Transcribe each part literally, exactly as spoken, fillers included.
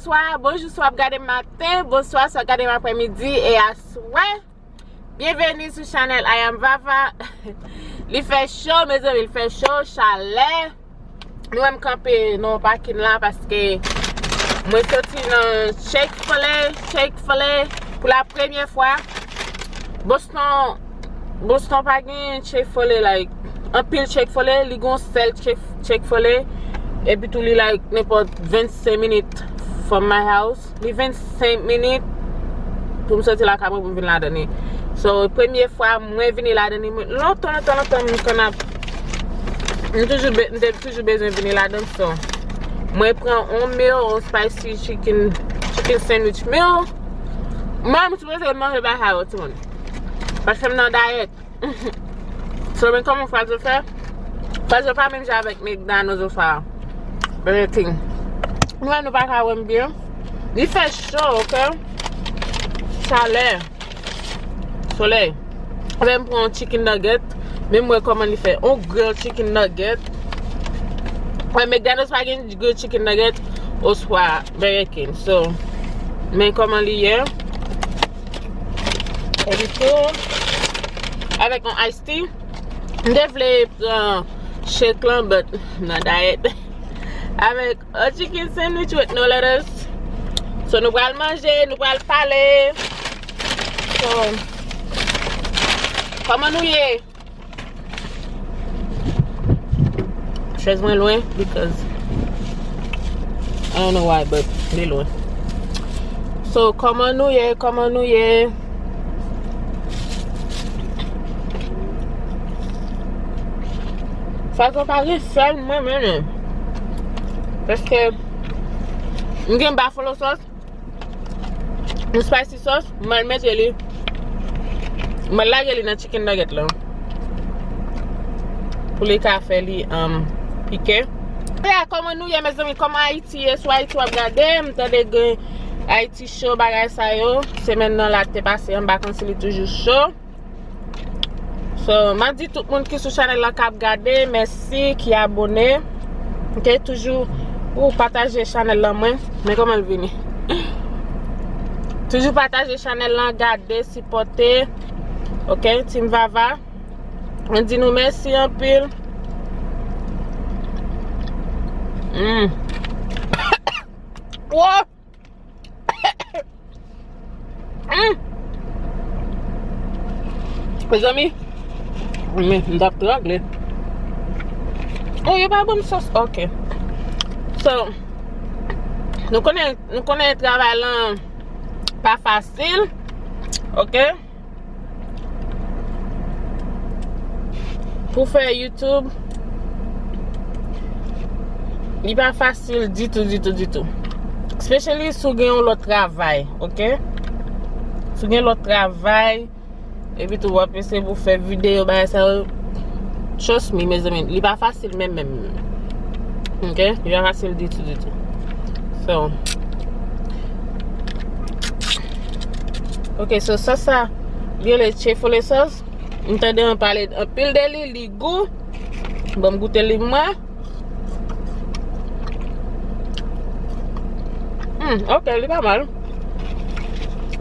Bonswa, bonjou, si w ap gade m maten, bonswa, si w ap gade m aprèmidi e aswè. Byenveni sou chanèl I Am Vava. Li fè cho, mezanmi, li fè cho, chalè. Nou wè m kanpe nan yon pakin la paske mwen soti nan Chick-fil-A, Chick-fil-A pou la premyè fwa. Boston, Boston pa gen Chick-fil-A, like, anpil Chick-fil-A, li gon sèl Chick, Chick-fil-A, epi tou li, like, nenpòt vennsenk minit from my house. Li vennsenk minit pou m soti lakay mwen pou m vin ladan li. So, premye fwa mwen vini ladan li, mwen, lontan, lontan, lontan, m konn ap, m toujou be-, m te toujou bezwen vini ladan, so. Mwen pran yon meal, yon spicy chicken, chicken sandwich meal. Mwen, m sipoze manje bagay sa yo, timoun. Paske m nan dayèt. So, men kòman fraz yo fè? Fraz yo pa menm jan avèk McDonald's oswa Burger King. Nou wè nou pa ka wè m byen. Li fè cho, oke? Chalè. Solèy. Apre m pran yon chicken nugget. Men m wè kòman li fè. Yon grilled chicken nugget. Wè, McDonald's pa gen grilled chicken nugget oswa Burger King. So, men kòman li ye. Epi tou, avèk yon iced tea. M te vle pran shake lan, but m nan dayèt. Avèk a chicken sandwich with no lettuce. So, nou pral manje, nou pral pale. So, kòman nou ye? Chèz mwen lwen, because I don't know why, but li lwen. So, kòman nou ye? Kòman nou ye? Faz yo pa gen sèl mwen menm. Paske m gen buffalo sauce. Yon spicy sauce, m al mete li. M al lage li nan chicken nugget lan. Pou li ka fè li, um, pike. Ya, kòman nou ye, mezanmi? Kòman Ayiti ye? Sou Ayiti w ap gade, m tande gen Ayiti cho, bagay sa yo. Semèn nan la te pase an, m pa konn si li toujou cho. So, m ap di tout moun ki sou chanèl la k ap gade, mèsi, ki abone. Ok, toujou ou pataje chanèl la mwen. Men kòman l vini? Toujou pataje chanèl la, gade, sipòte. Ok, Team Vava. Mwen di nou mèsi anpil. Mm. Wow! Mm. Mezanmi, men, m t ap trangle. Oh, yo pa ban m sòs. Ok. So, nou konnen, nou konnen travay lan pa fasil. Ok? Pou fè YouTube, li pa fasil ditou, ditou, ditou. Especially si w gen yon lòt travay, ok? Si w gen lòt travay, epi tou w ap eseye pou fè videyo, bagay sa yo, trust me, mezanmi, li pa fasil menm, menm. Ok? Li pa fasil ditou, ditou. So, ok, so, sòs sa, li rele Chick-fil-A sauce. M tande an pale anpil de li, li gou. Ban m goute li mwen. Hmm, ok, li pa mal.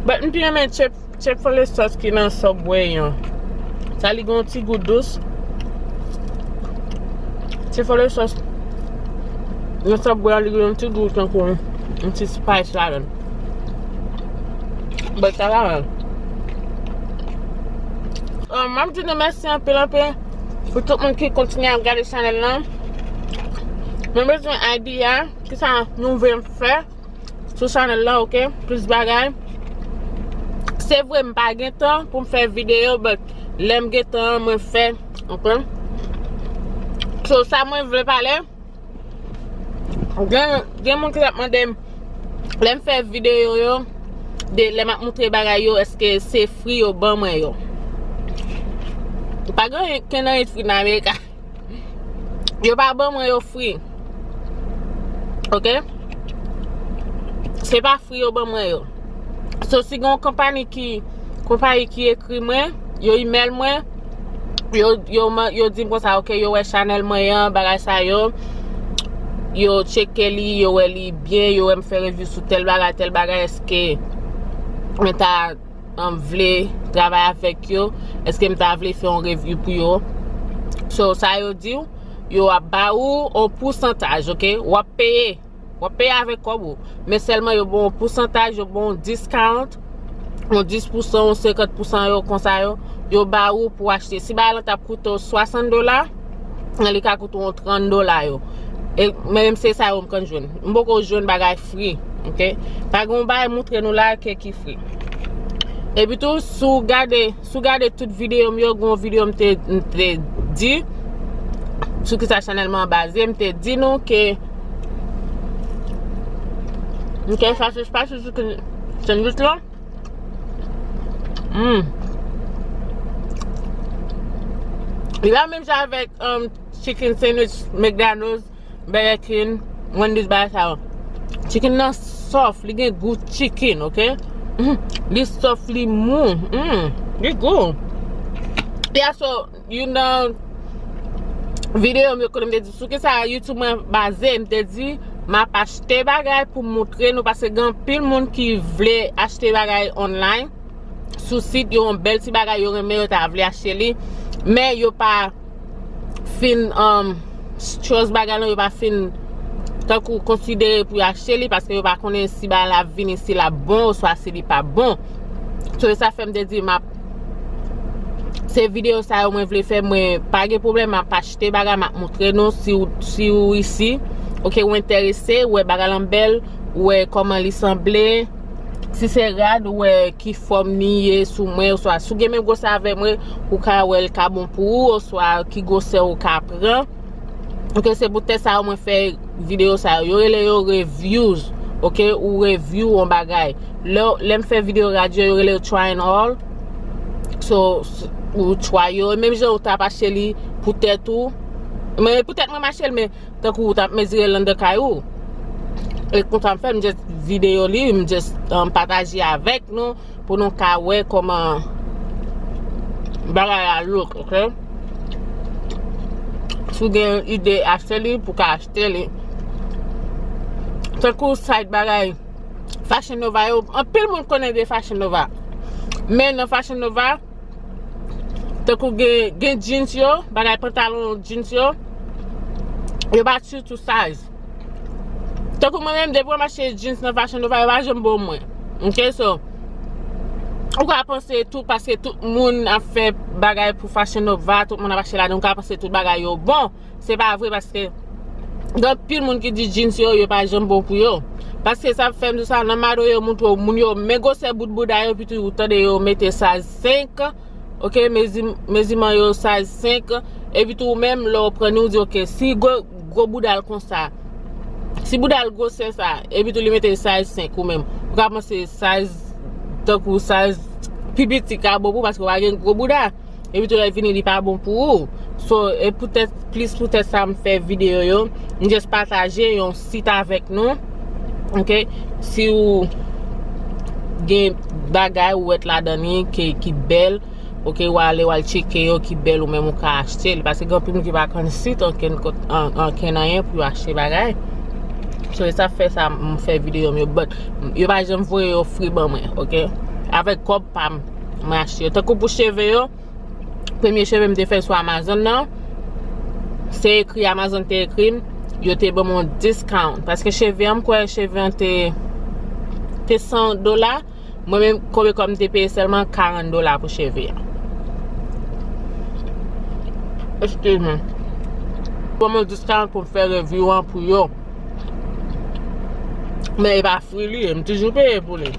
But m pi renmen Chick, Chick-fil-A sauce ki nan Subway an. Sa li gen yon ti gou dous. Chick-fil-A sauce nan Subway an, li gen yon ti gou tankou yon ti spice ladan. But sa pa mal. Um, m ap di nou mèsi anpil, anpil pou tout moun ki kontinye ap gade chanèl lan. Mwen bezwen idea, kisa nou vle m fè sou chanèl lan, ok? Plis bagay. Se vre, m pa gen tan pou m fè videyo, but lè m gen tan, mwen fè, ok? So, sa mwen vle pale, Gen, gen moun ki t ap mande m, lè m fè videyo yo, de, lè m ap moutre bagay yo, èske se fri yo ban mwen yo? Pa gen anyen, ken anyen fri nan Amerika. Yo pa ban mwen yo fri. Ok? Se pa fri yo ban mwen yo. So, si gen yon konpayi ki, konpayi ki ekri mwen, yo email mwen, yo, yo, yo di m konsa, ok, yo wè chanèl mwen an, bagay sa yo. yo tcheke li, yo wè li byen, yo wè m fè review sou tèl bagay, tèl bagay, èske mwen ta um, vle travay avèk yo, èske m ta vle fè yon review pou yo. So, sa yo di w, yo ap ba ou yon pousantaj, ok? W ap peye. W ap peye avèk kòb ou. Men sèlman yo ba w yon pousantaj, yo ba w yon discount, yon dis pousan, yon senkant pousan yo, konsa yo, yo ba ou pou achte. Si bagay lan t ap koute w swasant dola, li ka koute w trant dola yo. E menm se sa yo m konn jwenn. M poko jwenn bagay free, ok? Pa gen yon bagay montre nou la ke ki free. Epi tou, si w gade, si w gade tout videyo m yo, gen yon videyo m te, m te di, sou kisa chanèl mwen an baze, m te di nou ke, ok, sa se pa sou sandwich lan. Mm. Li pa menm jan avèk, um, chicken sandwich, McDonald's, Burger King, Wendy's, bagay sa yo. Chicken nan soft, li gen gou chicken, ok? Mm. Li soft, li mou. Mm. Li gou. Yeah, so, youn nan videyo m yo kote m te di sou kisa YouTube mwen baze, m te di m ap achte bagay pou m montre nou, paske gen anpil moun ki vle achte bagay online, sou sit yo, yon bèl ti bagay yo renmen, yo ta vle achte li, men yo pa fin, um, trust bagay lan, yo pa fin tankou konsidere pou yo achte li, paske yo pa konnen si bagay la ap vini, si l ap bon, oswa si li p ap bon. So, e sa fè m te di m ap, se videyo sa yo mwen vle fè, mwen pa gen pwoblèm, m ap achte bagay, m ap montre nou, si w, si w isi, ok, ou enterese, ou wè bagay lan bèl, ou wè kòman li sanble, si se rad, ou wè ki fòm li ye sou mwen, oswa si w gen menm gwosè avè mwen, ou ka wè l ka bon pou ou, oswa ki gwosè ou ka pran. Ok, se poutèt sa yo mwen fè videyo sa yo. Yo rele yo reviews, ok? Ou review yon bagay. Lè, lè m fè videyo rad yo, yo rele yo try and haul. So, s-, ou try yo. Menm jan ou t ap achte li pou tèt ou. Men pou tèt mwen m achte l, men tankou ou t ap mezire l anndan kay ou. E konsa m fè, m just videyo li, m just, um, pataje avèk nou pou nou ka wè kòman bagay la look, ok? Si w gen ide achte li, pou w ka achte li. Tankou site bagay Fashion Nova yo, anpil moun konnen de Fashion Nova. Men nan Fashion Nova, tankou gen, gen jeans yo, bagay pantalon jeans yo, yo pa true to size. Tankou mwen menm, depi w ap achte jeans nan Fashion Nova, yo pa janm bon mwen. Ok, so, ou ka panse tout, paske tout moun ap fè bagay pou Fashion Nova, tout moun ap achte ladan, ou ka panse tout bagay yo bon. Se pa vre, paske gen anpil moun ki di jeans yo, yo pa janm bon pou yo. Paske sa fè m di sa, nan mado yo montre w moun yo, men gwosè bout bouda yo, epi tou ou tande yo mete size senk, ok, mezi, meziman yo size senk, epi tou ou menm, lè w pran li, ou di, ok, si gwo, gwo bouda l konsa, si bouda l gwosè sa, epi tou li mete size senk ou menm, ou ka panse size, tankou size pi piti ka bon pou ou, paske w pa gen gwo bouda. Epi tou lè l vini, li pa bon pou ou. So, e poutèt, plis poutèt sa m fè videyo yo. M just pataje yon sit avèk nou. Ok? Si w gen bagay ou wèt ladan li ki, ki bèl, ok, w ale, w al tcheke yo ki bèl ou menm ou ka achte li. Paske gen anpil moun ki pa konn sit ankenn kot, an, ankenn anyen pou yo achte bagay. So, e sa fè sa m fè videyo m yo. But, yo pa janm voye yo free ban mwen, ok? Avèk kòb pa m, mwen achte yo. Tankou pou cheve yo, premye cheve m te fè sou Amazon nan, se ekri Amazon te ekri m, yo te ban m yon discount. Paske cheve an, m kwè cheve an te, te san dola. Mwen menm, konbyen kòb m te peye? Sèlman karant dola pou cheve an. Excuse me. Ban m yon discount pou m fè review an pou yo. Men e pa free li ye, m toujou peye pou li.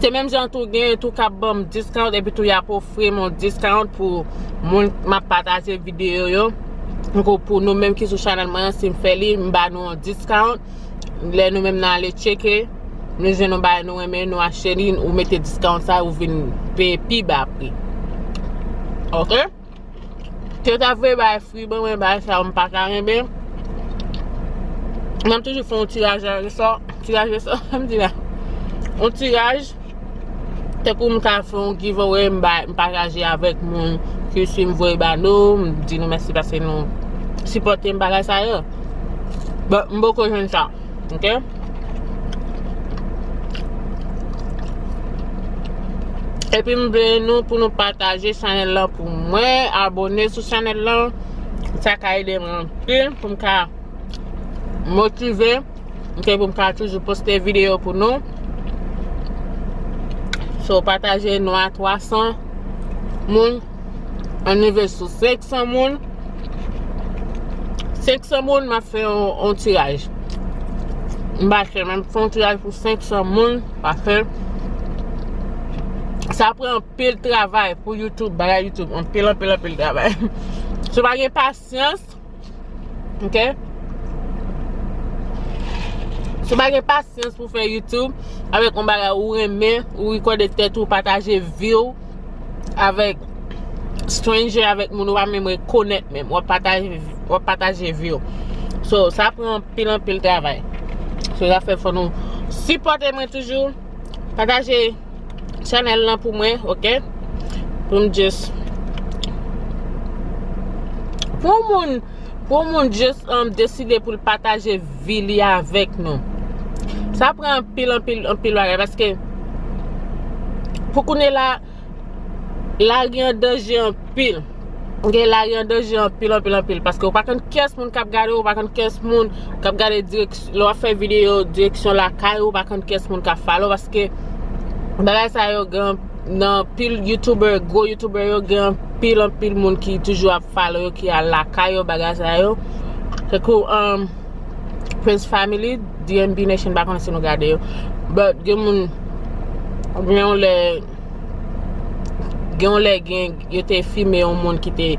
Se menm jan tou, gen tou k ap ban m discount, epi tou y ap ofri m yon discount pou moun m ap pataje videyo yo. Tankou pou nou menm ki sou chanèl mwen an, si m fè li, m ba nou yon discount. Lè nou menm n ale tcheke, nou jwenn yon bagay nou renmen, nou achte li, ou mete discount sa, ou vin peye pi ba pri. Ok? Ke ta vle bay free ban mwen, bay sa yo m pa ka renmen. Mwen m toujou fè yon tiraj a resò, tiraj resò, sa m di la. Yon tiraj, tankou m ka fè yon giveaway, m bay, m pataje avèk moun ki swiv m, voye ba nou, m di nou mèsi paske nou sipòte m, bagay sa yo. But m poko jwenn sa. Ok? Epi m vle nou pou nou pataje chanèl lan pou mwen, abone sou chanèl lan. Sa ka ede mwen anpil pou m ka motive, ok, pou m ka toujou poste videyo pou nou. So, pataje nou a twa san moun. Ann rive sou senk san moun. Senk san moun, m ap fè yon, yon tiraj. M pa fè, men m fè yon tiraj pou senk san moun. Pa fè. Sa pran anpil travay pou YouTube, bagay YouTube. Anpil, anpil, anpil travay. Si w pa gen pasyans, ok? Si w pa gen pasyans pou fè YouTube avèk yon bagay ou renmen, ou rekòde tèt ou, pataje vi w avèk stranger, avèk moun ou pa menm rekonèt menm. W ap pataje, w ap pataje vi w. So, sa pran anpil, anpil travay. So, sa fè fò nou sipòte mwen toujou. Pataje chanèl lan pou mwen, ok? Pou m just, pou yon moun, pou yon moun just, um, deside pou l pataje vi li avèk nou. Sa pran anpil, anpil, anpil bagay, paske pou kounye la, lari an danje anpil. Ok, lari an danje anpil, anpil, anpil. Paske ou pa konn kiyès moun k ap gade w, ou pa konn kiyès moun k ap gade dirèk-, lè w ap fè videyo direksyon lakay ou, ou pa konn kiyès moun k ap follow, paske bagay sa yo gen nan pil YouTuber, gwo YouTuber yo gen anpil, anpil moun ki toujou ap follow yo, ki al lakay yo, bagay sa yo. Tankou, um, Prince Family, D M B Nation, pa konnen si nou gade yo. But gen moun, gen yon lè, gen yon lè gen, yo te filme yon moun ki te,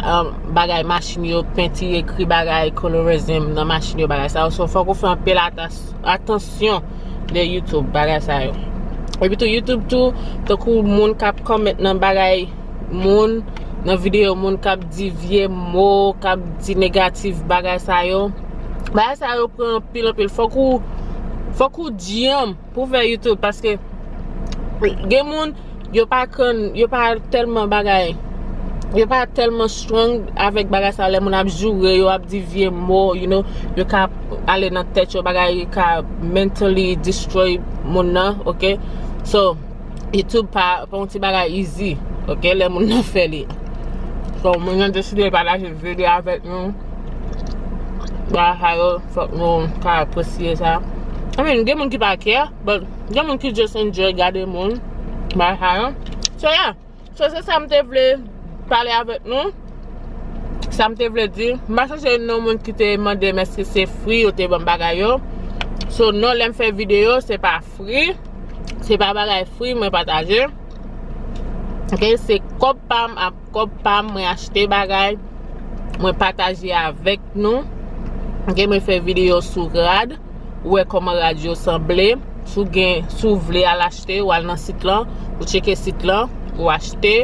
um, bagay machin yo, penti, ekri bagay, colorism nan machin yo, bagay sa yo. So, fòk ou fè anpil atas-, atansyon de YouTube, bagay sa yo. Epi tou, YouTube tou, tankou moun k ap comment nan bagay moun, nan videyo moun k ap di vye mo, k ap di negatif bagay sa yo. Bagay sa yo pran anpil, anpil. Fòk ou, fòk ou dyanm pou fè YouTube, paske gen moun, yo pa konn, yo pa tèlman bagay, yo pa tèlman strong avèk bagay sa, lè moun ap joure yo, ap di vye mo, you know, yo ka ale nan tèt yo, bagay ka mentally destroy moun nan, ok? So, YouTube pa, pa yon ti bagay easy, ok, lè moun nan fè li. So, moun nan deside pataje videyo avèk nou. Bagay sa yo, fòk nou ka apresye sa. I mean, gen moun ki pa care, but gen moun ki just enjoy gade moun. Bagay sa yo. So, yeah. So, se sa m te vle pale avèk nou. Sa m te vle di. M pa sonje non moun ki te mande m èske se free yo te ban m bagay yo. So, non, lè m fè videyo, se pa free. Se pa bagay free, mwen pataje. Ok, se kòb pa m, ap kòb pa m, mwen achte bagay, mwen pataje avèk nou. Ok, mwen fè videyo sou rad, ou wè kòman rad yo sanble. Si w gen, si w vle al achte, ou al nan sit lan, ou tcheke sit lan, ou achte.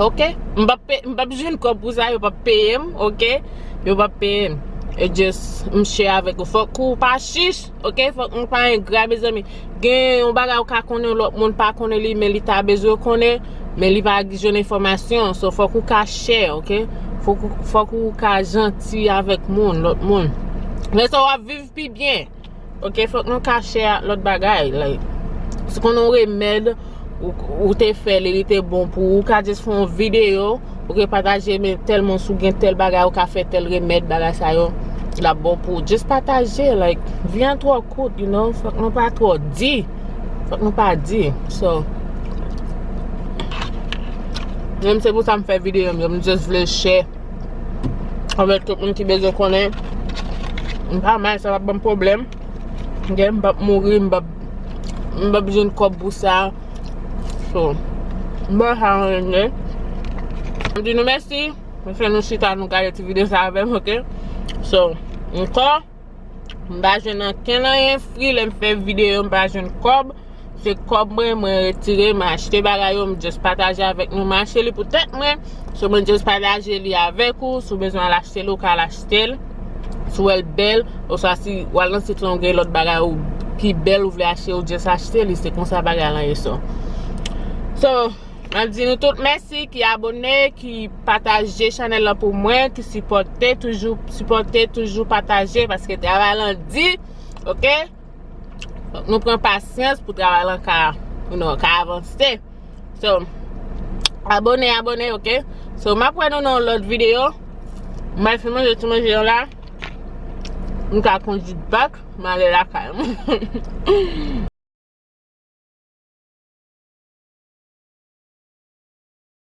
Ok, m p ap pe-, m p ap jwenn kòb pou sa, yo p ap peye m, ok? Yo p ap peye m. E just, m share avèk ou. Fòk ou pa chich, ok? Fòk nou pa engra, mezanmi. Gen yon bagay ou ka konnen, yon lòt moun pa konnen li, men li ta bezwen konnen, men li pa jwenn enfòmasyon. So, fòk ou ka share, ok? Fòk ou, fòk ou ka janti avèk moun, lòt moun. Men sa w ap viv pi byen. Ok, fòk nou ka share lòt bagay. Like, si konn yon remèd, ou, ou te fè li, li te bon pou ou, ou ka just fè yon videyo, ou ka pataje, men tèl moun si w gen tèl bagay, ou ka fè tèl remèd, bagay sa yo, l ap bon pou ou. Just pataje, like, vi an twò kout, you know, fòk nou pa twò di. Fòk nou pa di. So, menm se pou sa m fè videyo m yo, m just vle share avèk tout moun ki bezwen konnen. M pa mal, sa p ap ban m pwoblèm. Ok, m p ap mouri, m p ap, m p ap jwenn kòb pou sa. So, m pa sa anyen. M di nou mèsi. M fè nou chita, nou gade ti videyo sa avè m, ok? So, ankò, m pa jwenn ankenn anyen free lè m fè videyo, m pa jwenn kòb. Se kòb mwen, mwen retire, mwen achte bagay yo, m just pataje avèk nou, mwen achte li pou tèt mwen. So, mwen just pataje li avèk ou. Si w bezwen al achte l, ou ka al achte l. Si w wè l bèl, oswa si w al nan sit lan, ou gen lòt bagay ou ki bèl ou vle achte, ou just achte li. Se konsa bagay lan ye, so. So, Mwen di nou tout mèsi ki abòne, ki pataje chanèl lan pou mwen, ki sipòte, toujou sipòte, toujou pataje, paske travay lan di, oke? Nou pran pasyans pou travay lan ka, you know, ka avanse. So, abòne, abòne, oke? So, m ap wè nou nan yon lòt videyo. M al fin manje ti manje an la. M ka kondui bak, m ale lakay mwen.